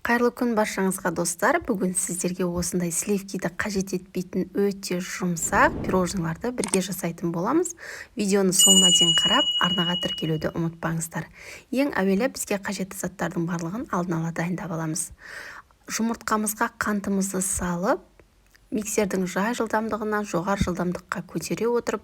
Қайырлы күн баршаңызға, достар! Бүгін сіздерге осындай сливкиді қажет етпейтін өте жұмсақ пирожныйларды бірге жасайтын боламыз. Видеоны соңына дейін қарап, арнаға тіркелуді ұмытпаңыздар. Ең әуелі бізге қажетті заттардың барлығын алдын ала дайындап аламыз. Жұмыртқамызға қантымызды салып, миксердің жай жылдамдығынан жоғары жылдамдыққа көтере отырып,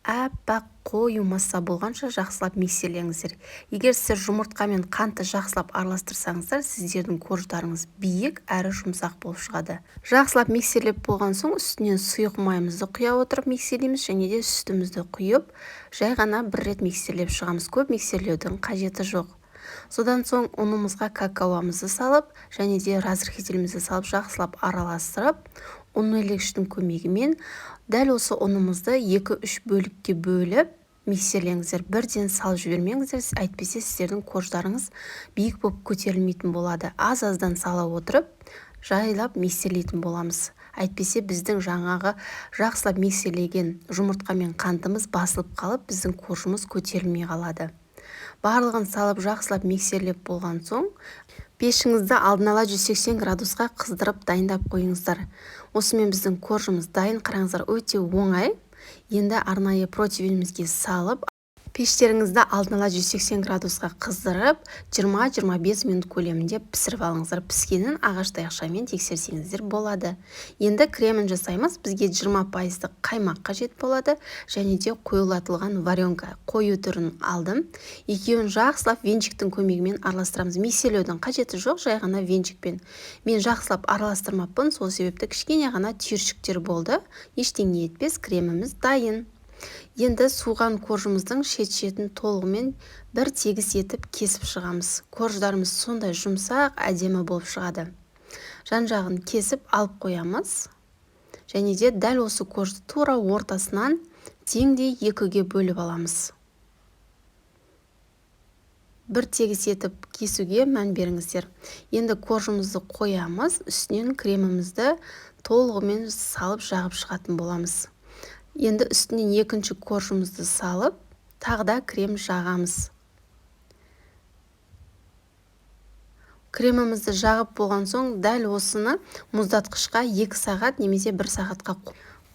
аппақ қою масса болғанша жақсылап миксерлеңіздер. Егер сіздер жұмыртқа мен қантты жақсылап араластырсаңыздар, сіздердің корждарыңыз биік әрі жұмсақ болып шығады. Жақсылап миксерлеп болған соң, үстінен сұйық майымызды құя отырып миксерлейміз және де сүтімізді құйып, жай ғана бір рет миксерлеп шығамыз. Көп миксерлеудің қажеті жоқ. Содан соң ұнымызға какаомызды салып және де разрыхлителімізді салып, жақсылап араластырып, ұн елегіштің көмегімен дәл осы ұнымызды 2-3 бөлікке бөліп миксерлеңіздер. Бірден салып жібермеңіздер, әйтпесе сіздердің корждарыңыз биік болып көтерілмейтін болады. Аз-аздан сала отырып, жайлап миксерлейтін боламыз. Әйтпесе біздің жаңағы жақсылап миксерлеген жұмыртқа мен қантымыз басылып қалып, біздің коржымыз көтерілмей қалады. Барлығын салып, жақсылап миксерлеп болған соң, пешіңізді алдын ала 180 градусқа қыздырып дайындап қойыңыздар. Осымен біздің коржымыз дайын, қараңыздар, өте оңай. Енді арнайы противенімізге салып, пештеріңізді алдын ала 180 градусқа қыздырып, 20-25 минут көлемінде пісіріп алыңыздар. Піскенін ағаш таяқшамен тексерсеңіздер болады. Енді кремін жасаймыз. Бізге 20 пайыздық қаймақ қажет болады және де қоюлатылған варенка, қою түрін алдым. Екеуін жақсылап венчиктің көмегімен араластырамыз. Миксерлеудің қажеті жоқ, жай ғана венчикпен. Мен жақсылап араластырмаппын, сол себепті кішкене ғана түйіршіктер болды. Ештеңе етпес, креміміз дайын. Енді суыған коржымыздың шет-шетін толығымен бір тегіс етіп кесіп шығамыз. Корждарымыз сондай жұмсақ, әдемі болып шығады. Жан-жағын кесіп алып қоямыз және де дәл осы коржды тура ортасынан теңдей екіге бөліп аламыз. Бір тегіс етіп кесуге мән беріңіздер. Енді коржымызды қоямыз, үстінен кремімізді толығымен салып, жағып шығатын боламыз. Енді үстінен екінші коржымызды салып, тағы да крем жағамыз. Кремімізді жағып болған соң, дәл осыны мұздатқышқа 2 сағат немесе 1 сағатқа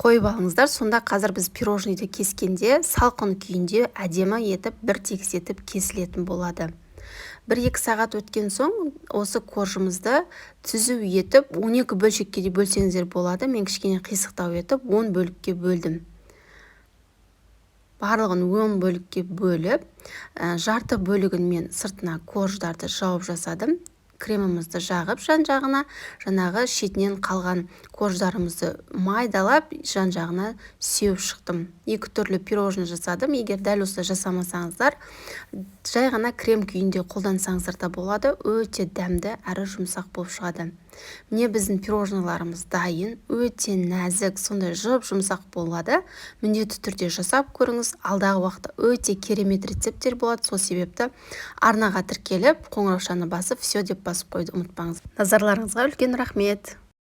қойып алыңыздар. Сонда қазір біз пирожныйды кескенде салқын күйінде әдемі етіп, бір тегіс етіп кесілетін болады. 1-2 сағат өткен соң, осы коржымызды түзу етіп, 12 бөлшекке де бөлсеңіздер болады. Мен кішкене қисықтау етіп, 10 бөлікке бөлдім. Барлығын 10 бөлікке бөліп, жарты бөлігін мен сыртына корждарды жауып жасадым. Кремімізді жағып, жан жағына жаңағы шетінен қалған корждарымызды майдалап, жан жағына сеуіп шықтым. Екі түрлі пирожный жасадым. Егер дәл осылай жасамасаңыздар, жай ғана крем күйінде қолдансаңыздар да болады. Өте дәмді әрі жұмсақ болып шығады. Міне, біздің пирожныйларымыз дайын. Өте нәзік, сондай жұп жұмсақ болады. Міндетті түрде жасап көріңіз. Алдағы уақытта өте керемет рецепттер болады. Сол себепті арнаға тіркеліп, қоңыраушаны басып, «все» деп басып қоюды ұмытпаңыз. Назарларыңызға үлкен рахмет!